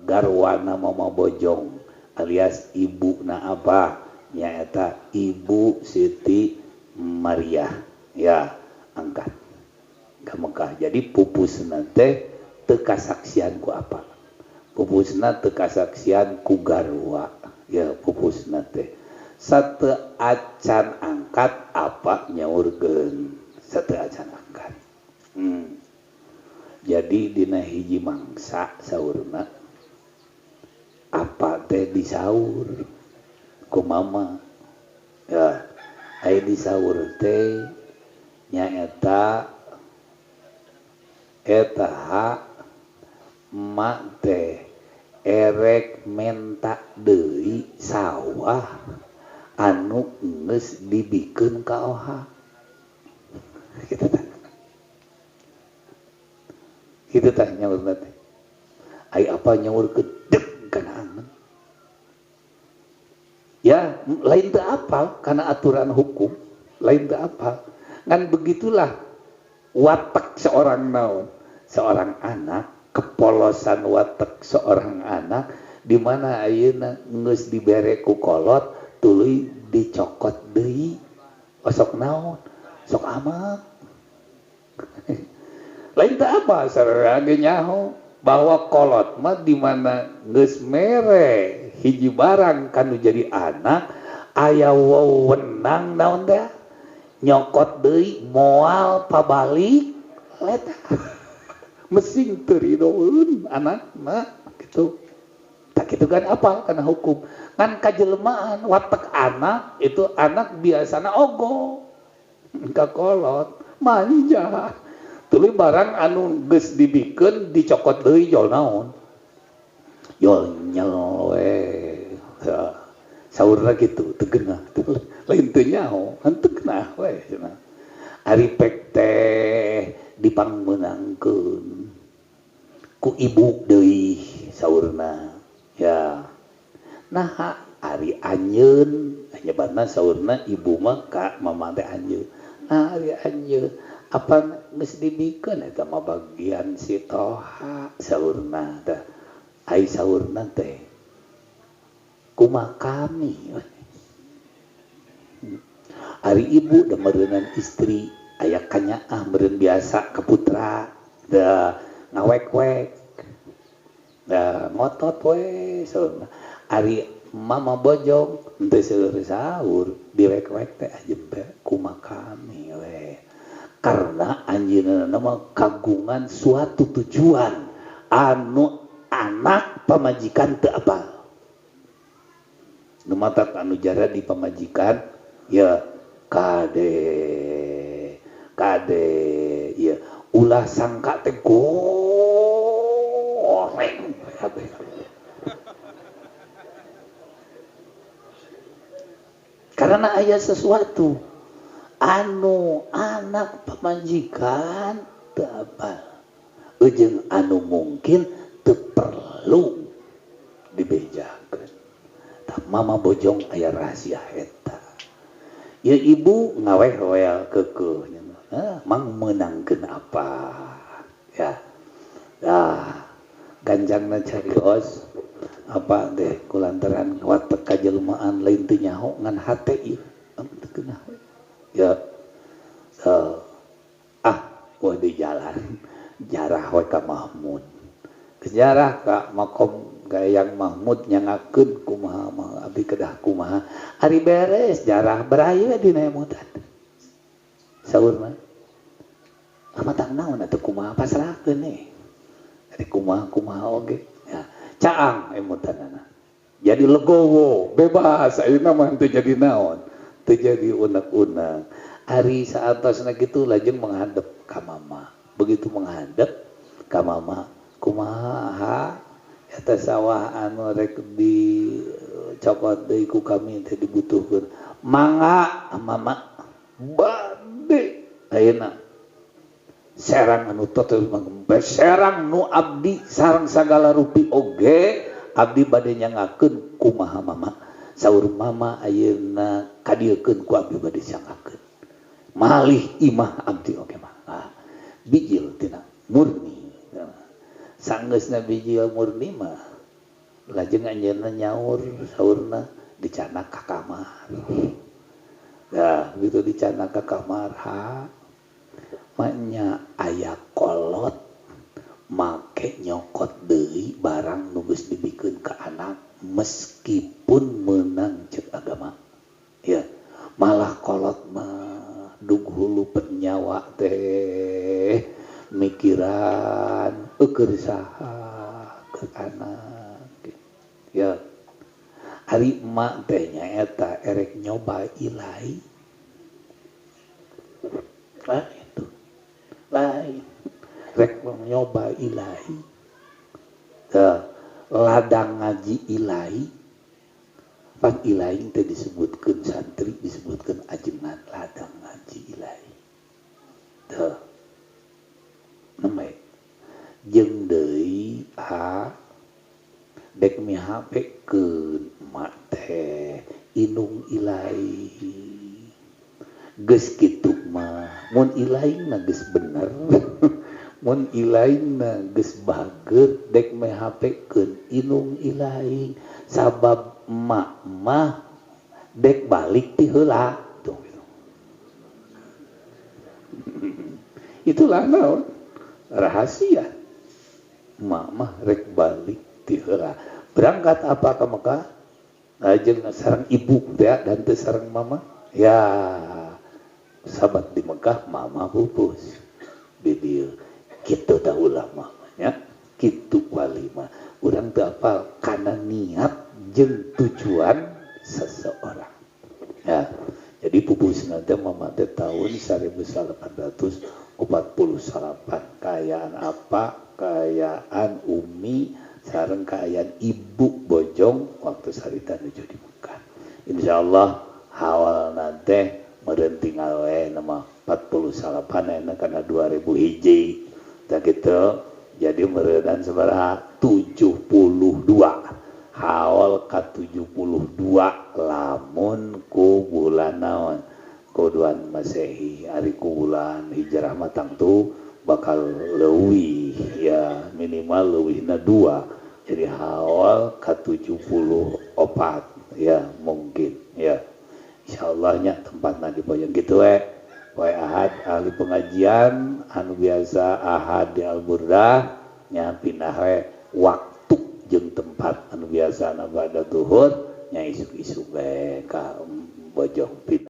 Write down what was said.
Garwana Mama Bojong alias ibu na apa nyaeta Ibu Siti Maria ya angkat ke Mekah. Jadi pupusna teh teu kasaksian ku apa, pupusna teu kasaksian ku garwa ya pupusna teh sateu acan angkat apa nyaurkeun sateu acan angkat. Jadi dina hiji mangsa saurna apa teh disaur ku mama ya aya disaur teh nyaeta eta mak teh erek menta deui sawah anu geus dibikeun ka oha kitu tah kitu tah nyaurna teh aya apa nyaurkeun deg kana angeun ya lain teu apal kana aturan hukum lain teu apal ngan begitulah watak seorang naon seorang anak, kepolosan watak seorang anak di mana ayeuna geus dibere ku kolot tuluy dicokot deui osok naon sok amak lain teu apa sareng ge nyaho bahwa kolot mah di mana geus mere hiji barang kanu jadi anak aya wewenang naon teh nyokot deui moal pabalik leta mesing teu ridoeun anakna gitu. Tak kitu kan apa kana hukum ngan kajelmaan watak anak itu anak biasana ogo ka kolot manja tuluy barang anu geus dibikeun dicokot deui jol naon jol nyel we saurna kitu teu geunah lain teu nyaho kan teu geunah we cenah ari pek teh dipangmeunangkeun ku ibu deui saurna ya naha ari anjeun nyebatna saurna ibu mah ka mama teh anjeun nah ari anjeun apa geus dibikeun eta mah bagian si Toha saurna teh ai saurna teh kumaha kami ari ibu da meureunan istri aya kanyaah meureun biasa ka putra da ngawek-wek da ngotot we saurna ari mama Bojong henteu seueur saur diwek-wek teh ajembe kumaha kami we karena anjeunna mah kagungan suatu tujuan anu anak pamajikan teu apal nu matak anu jara di pamajikan ya kade kade ya ulah sangka teh goreng karena aya sesuatu anu anak pamajikan teu apal jeung anu mungkin teu perlu dibejakeun. Tah Mama Bojong aya rahasia eta ya ibu ngaweh royal keukeuh mang meunangkeun apa ya dah ganjangna carios apa teh kulantaran watek kajelmaan lain teu nyaho ngan hate ieu teu geunah ya ah wah di jalan jarah we ka Mahmud sejarah ka makom gayang Mahmud nyangakeun kumaha mah abdi kedah kumaha ari beres jarah berayu dina emutan saurna amatang naon atuh kumaha pasrahkeun we ari kumaha kumaha oge ya caang emutanana jadi legowo bebas ayeuna mah teu jadi naon teu jadi unek-unek ari saatosna kitu lajeng menghadap ka mama begitu menghadap ka mama kumaha eta sawah anu rek dicokot deui ku kami teh dibutuhkeun mangga mama bade ayeuna serang anu total serang nu abdi sareng sagala rupi oge abdi bade nyangakeun kumaha mama saur mama ayeuna kadieukeun ku abdi bade sangakeun malih imah abdi oge mah bijil tina murni sanggeusna bijil murni mah Lajeng anjeunna nyaur saurna dicanak ka kamar. Nah, begitu dicanak ka kamar ha maknya aya kolot make nyokot deui barang nu geus dibikeun ka anak meskipun menang ceuk agama. Ya, malah kolot mah dug hulu nyawa teh mikiran eueur saha ke anak. Ya. Ari emak teh nyaeta erek nyoba ilahi. Lain tuh. Lain. Rek nyoba ilahi. Tah, ladang ngaji ilahi. Pan ilahi teh disebutkeun santri, disebutkeun ajengan ladang ngaji ilahi. Tah. Nembe. Jeung deui ha dek mihapekeun emak teh indung ilahi. Geus kitu mah mun ilahi geus bener. Mun ilahi geus bager dek mihapekeun indung ilahi sabab emak mah dek balik ti heula tuh gitu. Itulah naon rahasia. Emak mah rek balik ti heula. Berangkat apa ke Mekah? Jeung sareng ibu teh dan teu sareng mama. Ya, sahabat di Mekah mama pupus. Di dieu kitu tah ulama nya, kitu wali mah. Urang teu apal kana niat jeung tujuan seseorang. Ya, jadi pupusna teh mama teh tahun 1848 kaayaan apa? Kaayaan Umi sareng kaayaan ibu Bojong waktu sarita nuju di Mekah. Insyaallah hawalna teh meureun tinggal we nama 48 ayeuna kana 2000 hiji. Tah kitu jadi meureunan sabaraha 72. Haul ka 72 lamun ku bulan naon? Ku bulan Masehi, ari ku bulan Hijrah mah tangtu bakal leuwih ya minimal leuwihna 2. Jadi haul ka 74 ya mungkin ya. Insyaallah nya tempatna di Bojong kitu we. Poe Ahad ahli pengajian anu biasa Ahad di Al-Burdah nya pindah we waktu jeung tempat anu biasa na ba'da zuhur nya isuk-isuk we ka Bojong pindah.